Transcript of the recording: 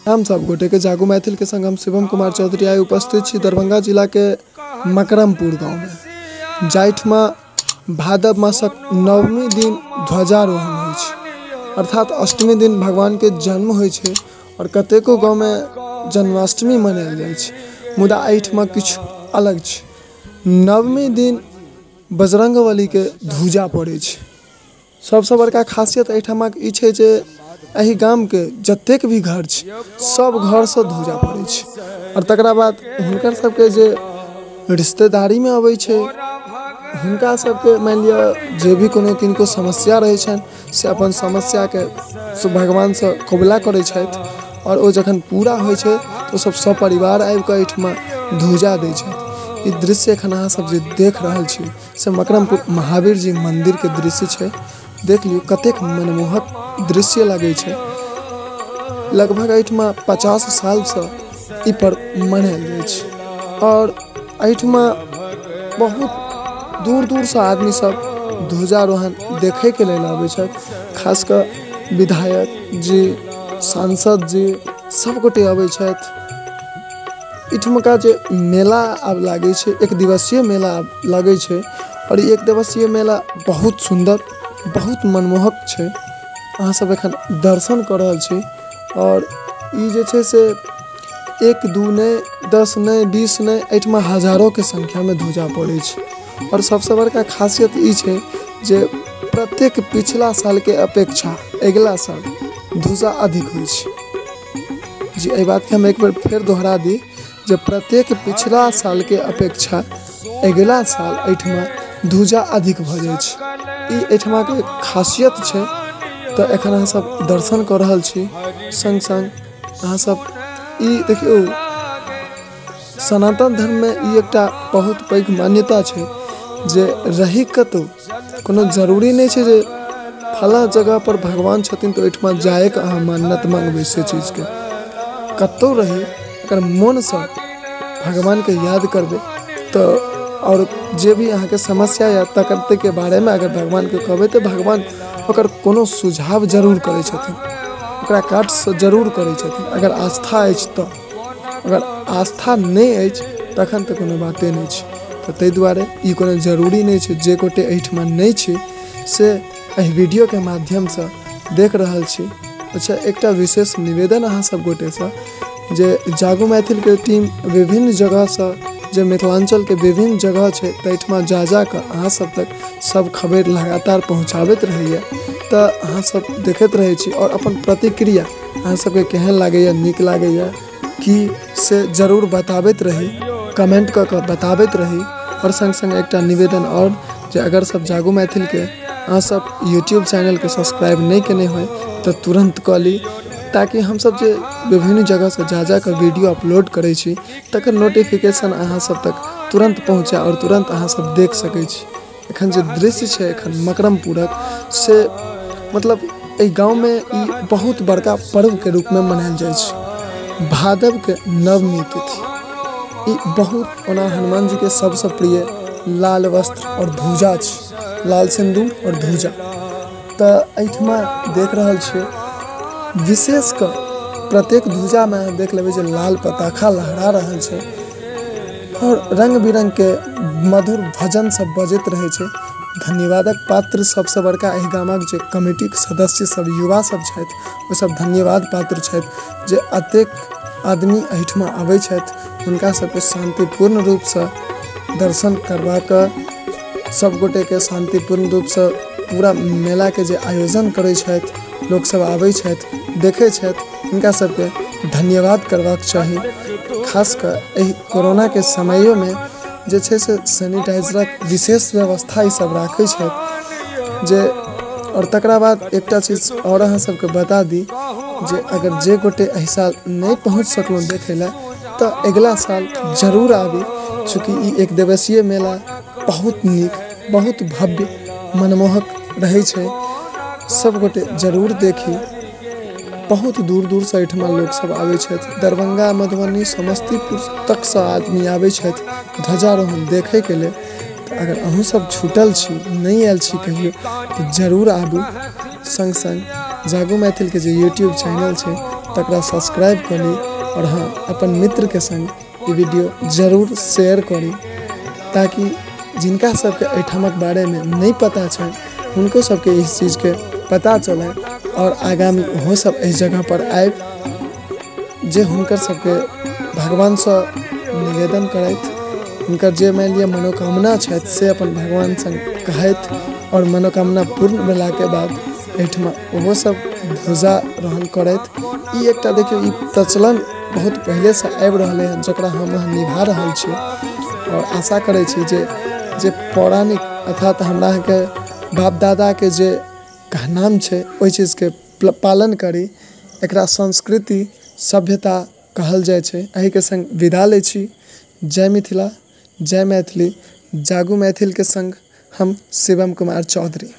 हम सब गोटे के जागू मैथिल के संग हम शिवम कुमार चौधरी आइ उपस्थित छी दरभंगा जिला के मकरमपुर गाँव में, जाहिठमा भादव मासक नवमी दिन ध्वजारोहण होइ छै, अर्थात अष्टमी दिन भगवान के जन्म होइ छै और कतेको गाँव में जन्माष्टमी मनायल जाइ छै, मुदा एहिठमा किछु अलग छै। नवमी दिन बजरंगबली के ध्वजा पड़ै छै। सबसँ बड़का खासियत एहिठमाक ई छै जे एहि गामके जतेक भी घर छै सब घरसँ ध्वजा पड़ै छै और तकरा बाद हुनकर सबके जे रिश्तेदारीमे अबै छै हुनका सबके मानि लिअ जे भी कोनो किनको समस्या रहै छनि से अपन समस्याके भगवानसँ कबुला करै छथि और ओ जखन पूरा होइ छै तऽ ओ सब सपरिवार आबिकऽ एहिठमा ध्वजा दै छथि। ई दृश्य एखन अहाँ सब जे देख रहल छी से मकरमपुर महावीर जी मंदिर के दृश्य छै। देख लियौ कतेक मनमोहक दृश्य लगै छै। लगभग एहिठमा 50 सालसँ ई पर्व मनायल जाइ छै और एहिठमा बहुत दूर दूरसँ आदमी सब ध्वजारोहण देखैके लेल आबै छथि। खास कऽ विधायक जी, सांसद जी सब गोटे अबै छथि। एहिठमका जे मेला आब लागै छै, एक दिवसीय मेला आब लागै छै और एक दिवसीय मेला बहुत सुन्दर बहुत मनमोहक छै। अहाँ सब एखन दर्शन कऽ रहल छी और ई जे छै से 1 2 नहि 10 नहि 20 नहि एहिठमा हजारों के संख्या में ध्वजा पड़ै छै। और सबसँ बड़का खासियत ई छै जे प्रत्येक पिछला साल के अपेक्षा अगिला साल ध्वजा अधिक होइ छै। जी एहि बातके हम एक बेर फेर दोहरा दी जे प्रत्येक पिछला साल के अपेक्षा अगिला साल एहिठमा ध्वजा अधिक भऽ जाइ छै। ई एहिठमाके खासियत छै। तऽ एखन अहाँ सब दर्शन कऽ रहल छी, संग संग अहाँ सब ई देखियौ सनातन धर्ममे ई एकटा बहुत पैघ मान्यता छै जे रही कतौ कोनो जरूरी नहि छै जे फलाँ जगह पर भगवान छथिन तऽ ओहिठमा जायके अहाँ मन्नत मांगबै, से चीजके कतौ रही अगर मोनसँ भगवानके याद करबै तऽ और जे भी अहाँके समस्या या तकरके बारेमे अगर भगवानके कहबै तऽ भगवान ओकर कोनो सुझाव जरूर करै छथिन, ओकरा काटसँ जरूर करै छथिन अगर आस्था अछि तऽ। अगर आस्था नहि अछि तखन तऽ कोनो बाते नहि छै। तऽ ताहि दुआरे ई कोनो जरूरी नहि छै जे गोटे एहिठमा नहि छी से एहि वीडियोके माध्यमसँ देख रहल छी। अच्छा, एकटा विशेष निवेदन अहाँ सब गोटेसँ जे जागू मैथिलके टीम विभिन्न जगहसँ जे मिथिलाञ्चलके विभिन्न जगह छै ताहिठमा जा जा कऽ अहाँ सब तक सब खबरि लगातार पहुँचाबैत रहैए, तऽ अहाँ सब देखैत रहै छी और अपन प्रतिक्रिया अहाँ सबके केहन लागैए, नीक लागैए कि से जरूर बताबैत रही, कमेंट कऽ कऽ बताबैत रही। और संग संग एकटा निवेदन और जे अगर सब जागू मैथिलके अहाँ सब यूट्यूब चैनलके सब्सक्राइब नहि केने होइ तऽ तुरन्त कऽ ली, ताकि हमसब जे विभिन्न जगहसँ जा जा कऽ वीडियो अपलोड करै छी तकर नोटिफिकेशन अहाँ सब तक तुरन्त पहुँचे और तुरन्त अहाँ सब देख सकै छी। एखन जे दृश्य छै एखन मकरमपुरक से मतलब एहि गाँवमे ई बहुत बड़का पर्वके रूपमे मनायल जाइ छै। भादवके नवमी तिथि ई बहुत ओना हनुमान जीके सबसँ प्रिय लाल वस्त्र और ध्वजा छै, लाल सिन्दूर और ध्वजा। तऽ एहिठमा देख रहल छियै विशेष कऽ प्रत्येक ध्वजामे अहाँ देख लेबै जे लाल पताखा लहरा रहल छै और रंग बिरंगके मधुर भजन सब बजैत रहै छै। धन्यवादक पात्र सबसँ बड़का एहि गामक जे कमिटीके सदस्य सब युवा सब छथि ओ सब धन्यवाद पात्र छथि जे एतेक आदमी एहिठमा अबै छथि, हुनका सबके शान्तिपूर्ण रूपसँ दर्शन करबाक सब गोटेके शान्तिपूर्ण रूपसँ पूरा मेलाके जे आयोजन करै छथि, लोक सब आबै छथि, देखै छथि, हिनका सबके धन्यवाद करबाक चाही। खास कऽ एहि कोरोनाके समयोमे जे छै से सैनिटाइजरक विशेष व्यवस्था ई सब राखै छथि जे। और तकरा बाद एकटा चीज और अहाँ सबके बता दी जे अगर जे गोटे एहि साल नहि पहुँच सकलहुँ देखै लए तऽ अगिला साल जरूर आबी, चूँकि ई एक दिवसीय मेला बहुत नीक बहुत भव्य मनमोहक रहै छै। सब गोटे जरूर देखी। बहुत दूर दूरसँ एहिठमा लोकसब आबै छथि, दरभंगा मधुबनी समस्तीपुर तकसँ आदमी आबै छथि ध्वजारोहण देखैके लेल। तऽ अगर अहूँ सब छूटल छी, नहि आयल छी कहियो तऽ जरूर आबू। संग संग जागू मैथिलके जे यूट्यूब चैनल छै तकरा सब्सक्राइब कऽ ली आओर हँ अपन मित्रके सङ्ग ई वीडियो जरूर शेयर करी, ताकि जिनका सबके एहिठामक बारेमे नहि पता छनि हुनको सबके इस चीजके पता चलै आओर आगामी ओहो सब एहि जगहपर आबि जे हुनकर सबके भगवानसँ निवेदन करथि, हुनकर जे मानि लिअ मनोकामना छथि से अपन भगवान सङ्ग कहथि आओर मनोकामना पूर्ण भेलाके बाद एहिठमा ओहो सब ध्वजारोहण करथि। ई एकटा देखियौ ई प्रचलन बहुत पहिलेसँ आबि रहलै हँ जकरा हम अहाँ निभा रहल छी आओर आशा करै छी जे जे पौराणिक अर्थात हमरा अहाँके बाप दादाके जे कहनाम छै ओहि चीजके पालन करी। एकरा संस्कृति सभ्यता कहल जाइ छै। एहिके सङ्ग विदा लै छी। जय मिथिला, जय मैथिली, जागू मैथिलके सङ्ग हम शिवम कुमार चौधरी।